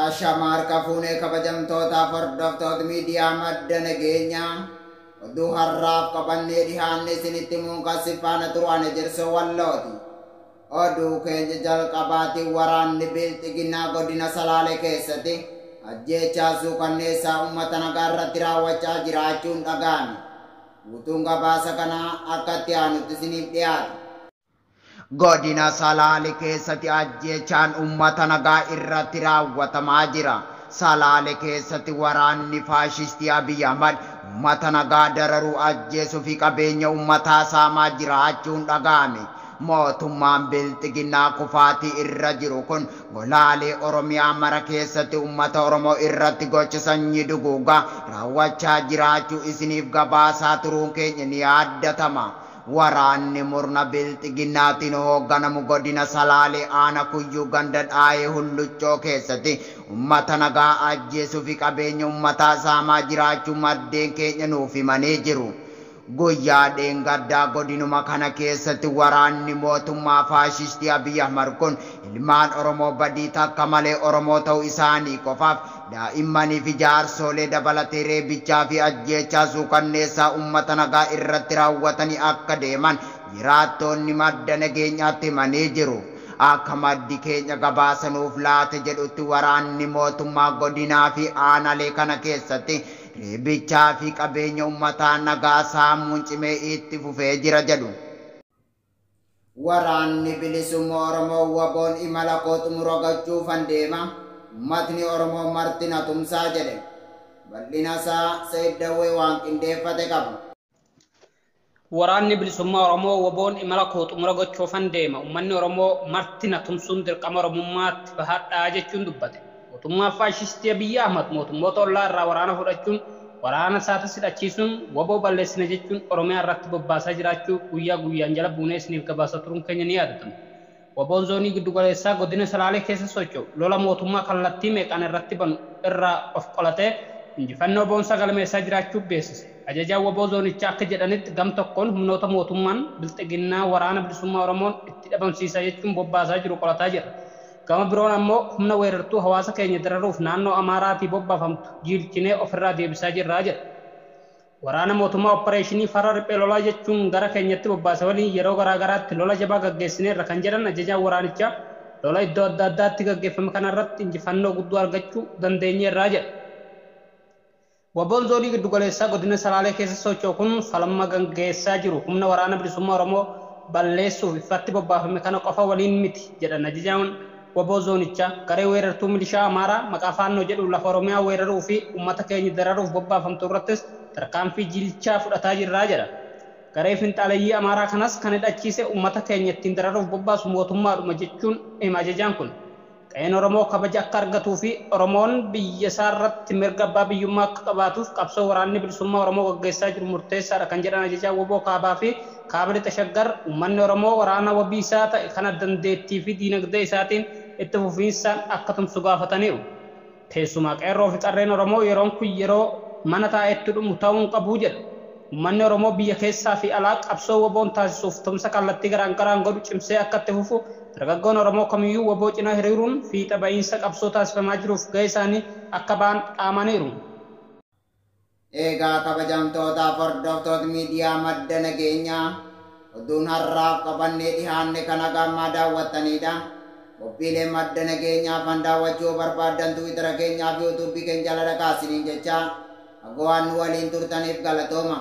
Ashama harka fuunee kabajamtootaaf hordoftoota miidiyaa Madda Nageenyaa, oduu har'aaf qabannee dhihaanne isinitti himuun kan si faana turu ani Ejersoo Wallooti. Oduu keenya jalqabaatiin, waraanni Bilxiginnaa godina Salaalee keessatti ajjeechaa suukanneessaa uummata nagaa irratti raawwachaa jiraachuun dhaga'ame. Guutuun gabaasa kanaa akka itti aanutti isiniif dhiyaata. Godina Salaale keessatti ajjeechaan uummata nagaa irratti raawwatamaa jira. Salaale keessatti waraanni faashistii Abiy Ahmad uummata nagaa dararuu, ajjeesuu fi qabeenya uummataa saamaa jiraachuun dhaga'ame. Mootummaan Bilxiginnaa kufaatii irra jiru kun golaalee Oromiyaa mara keessatti uummata Oromoo irratti gocha sanyii duguugaa raawwachaa jiraachuu isiniif gabaasaa turuun keenya ni yaaddatama. Waraanni murna Bilxiginnaatiin hoogganamu godina Salaalee aana Kuyyuu ganda Dhaayee Hulluccoo keessatti uummata nagaa ajjeesuu fi qabeenya uummataa saamaa jiraachuu maddeen keenya nuuf himanii jiru. Guyyaa dheengaddaa godinuma kana keessatti waraanni mootummaa faashistii Abiy Ahmad kun ilmaan Oromoo badii takka malee Oromoo ta'uu isaanii qofaaf daa'immanii fi jaarsoolee dabalatee reebichaa fi ajjeechaa suukanneessaa uummata nagaa irratti raawwatanii akka deeman jiraattonni Madda Nageenyaatti himanii jiru. Akka maddi keenya gabaasa nuuf laate jedhutti, waraanni mootummaa godinaa fi aanaalee kana keessatti reebichaa fi qabeenya uummataa nagaa saamuun cimee itti fufee jira jedhu. Waraanni Bilisummaa Oromoo WBOn imala koo xumura gochuufan deema. Uummatni Oromoo marti na tumsaa jedhe. Bal'ina isaa Seid Dawwee waan qindeeffate qaba. Waraanni Bilisummaa Oromoo WBOn imala koo xumura gochuufan deema. Uummanni Oromoo marti na tumsuun dirqama Oromummaatti bahadhaa jechuun dubbate. Mootummaa faashistii Abiyyi Ahmad mootummoota ollaa irraa waraana fudhachuun, waraana isaatis hidhachiisuun, WBO balleessina jechuun Oromiyaa irratti bobbaasaa jiraachuu guyyaa guyyaan jala buunee isiniif gabaasaa turuun keenya ni yaadatama. WBOn zoonii giddugaleessaa godina Salaalee keessa socho'u lola mootummaa kallattii meeqaan irratti banu irraa of qolatee injifannoo boonsaa galmeessaa jiraachuu beeksise. Ajajaan WBO zoonichaa akka jedhanitti, gam tokkoon humnoota mootummaan Bilxiginnaa Waraana Bilisummaa Oromoon itti dhabamsiisaa jechuun bobbaasaa jiru qolataa jira. Gama biroon ammoo humna weerartuu hawaasa keenya dararuuf naannoo Amaaraatii bobbaafamtu jiilchinee ofirraa deebisaa jirraa jedha. Waraana mootummaa oppareeshinii farra riphee lolaa jechuun gara keenyatti bobbaase waliin yeroo garaa garaatti lola jabaa gaggeessineerra kan jedhan ajajaan waraanichaa, lola iddoo adda addaatti gaggeeffame kanarratti injifannoo guddoo argachuu dandeenyeerraa jedha. WBOn zoonii giddugaleessaa godina Salaalee keessa socho'u kun falma gaggeessaa jiru humna Waraana Bilisummaa Oromoo balleessuuf ifatti bobbaafame kana qofa waliin miti jedhan ajajaan WBO zoonichaa. Garee weerartuu milishaa Amaaraa maqaa Faannoo jedhu lafa Oromiyaa weeraruu fi uummata keenya dararuuf bobbaafamtu irrattis tarkaanfii jilchaa fudhataa jirraa jedha. Garee finxaaleyyii Amaaraa kanas kan hidhachiise uummata keenya ittiin dararuuf bobbaasu mootummaadhuma jechuun hima ajajaan kun. Qe'een Oromoo kabaja akka argatuu fi Oromoon biyya isaa irratti mirga abbaa biyyummaa akka qabaatuuf qabsoo Waraanni Bilisummaa Oromoo gaggeessaa jiru murteessaadha kan jedhan ajajaa WBO kaabaa fi kaaba lixa Shaggar, uummanni Oromoo waraana wabii isaa ta'e kana dandeettii fi diinagdee isaatiin itti fufiinsaan akka tumsu gaafataniiru. Keessumaa qeerroo fi qarreen Oromoo yeroon kun yeroo mana taa'etti dhumu ta'uu hin qabu jedha. Uummanni Oromoo biyya keessaa fi alaa qabsoo WBOn taasisuuf tumsa kallattii garaan godhu cimsee akka itti fufu, dargaggoon Oromoo kamiyyuu WBO cinaa hiriiruun fiixa ba'iinsa qabsoo taasifamaa jiruuf gahee isaanii akka ba'an dhaamaniiru. Egaa kabajamtootaaf hordoftoota miidiyaa Madda Nageenyaa, oduun har'aaf qabannee dhihaanne kana gammaa daawwattanidha. Qophiilee Madda Nageenyaa fan daawwachuu barbaaddan Tiwiitara keenyaa fi Yuutuubii keenya jala dhaqaa isiniin jecha, waan nu waliin turtaniif galatooma.